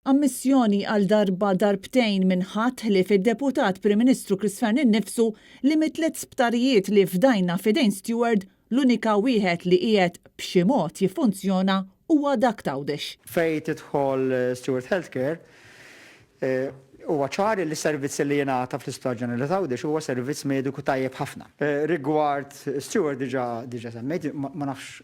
Ammissjoni għal darba darbtejn minn ħadd ħlief id-Deputat Prim Ministru Chris Fearne innifsu li mit-tliet sptarijiet li fdajna f'idejn Steward, l-unika wieħed li qiegħed b'xi mod jiffunzjona huwa dak t'Għawdex. Fejn tidħol Steward Healthcare, Huwa ċar li s-servizz li jingħata fl-Isptar Ġenerali t'Għawdex huwa servizz mediku tajjeb ħafna. Rigward Steward diġà diġà semmejt, ma nafx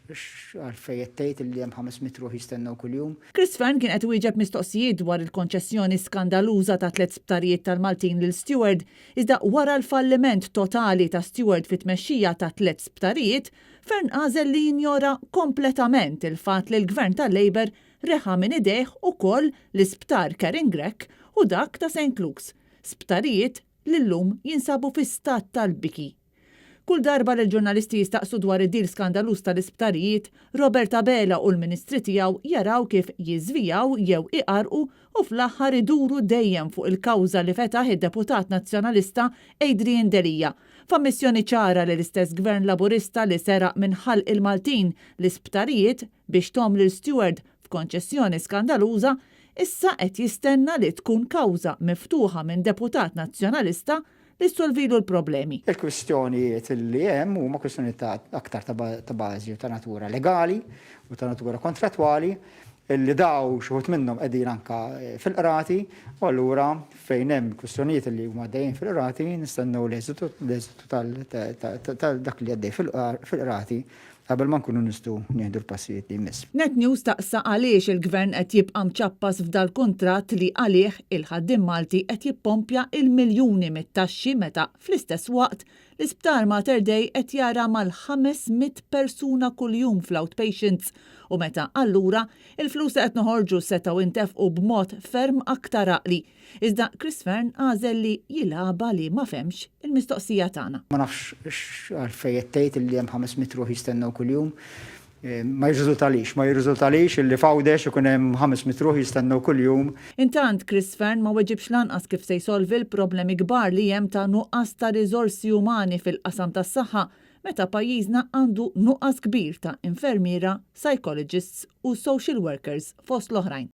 għalfejn qed tgħid li hemm 500 ruħ jistennew kuljum. Chris Fearne kien qed iwieġeb mistoqsijiet dwar il-konċessjoni skandaluża ta' tliet sptarijiet tal-Maltin lil Steward, iżda wara l-falliment totali ta' Steward fit-tmexxija ta' tliet sptarijiet, Fearne għażel li jinjora kompletament il-fatt li l-Gvern tal-Labour Reħa minn idejh ukoll l-Isptar Karen Grech u dak ta' Saint Luke's, sptarijiet li llum jinsabu fi stat tal-biki. Kull darba li l-ġurnalisti jistaqsu dwar id-deal skandaluż tal-isptarijiet, Robert Abela u l-Ministri tiegħu jaraw kif jiżvijaw jew iqarrqu u fl-aħħar iduru dejjem fuq il-kawża li fetaħ id-Deputat Nazzjonalista Adrian Delia, f'ammissjoni ċara li l-istess Gvern Laburista li seraq minn ħalq il-Maltin l-isptarijiet biex thom lil Steward f'konċessjoni skandaluża, issa qed jistenna li tkun kawża miftuħa minn deputat Nazzjonalista li ssolvilu l-problemi. Il-kwistjonijiet li hemm huma kwistjonijiet ta' aktar ta' bażi u ta' natura legali u ta' natura kontrattwali li daw xi wħud minnhom qegħdin anke fil-qrati u allura fejn hemm kwistjonijiet li huma għaddejjin fil-qrati nistennew l-eżitu ta' dak li għaddej fil-qrati qabel ma nkunu nistgħu nieħdu l-passijiet li jmiss. Net News staqsa għaliex il-Gvern qed jibqa' mċappas f'dal-kuntratt li għalih il-ħaddiem Malti qed jippompja il-miljuni mit-taxxi meta fl-istess waqt l-Isptar Mater Dei qed jara mal-500 persuna kuljum fl-outpatients u meta allura il-flus li qed noħorġu setgħu intefqu b'mod ferm aktar għaqli. Iżda Chris Fearne għażel li jilgħabha li ma fehmx il-mistoqsija tagħna. Ma nafx għalfejn qed tgħid illi hemm 500 ruħ jistennew kuljum. Ma jirriżultalix, ma jirriżultalix illi f'Għawdex ikun hemm 500 ruħ jistennew kuljum. Intant, Chris Fearne ma weġibx lanqas kif se jsolvi l-problemi kbar li hemm ta' nuqqas ta' riżorsi umani fil-qasam tas-saħħa meta pajjiżna għandu nuqqas kbir ta' infermiera, psychologists u social workers fost l-oħrajn.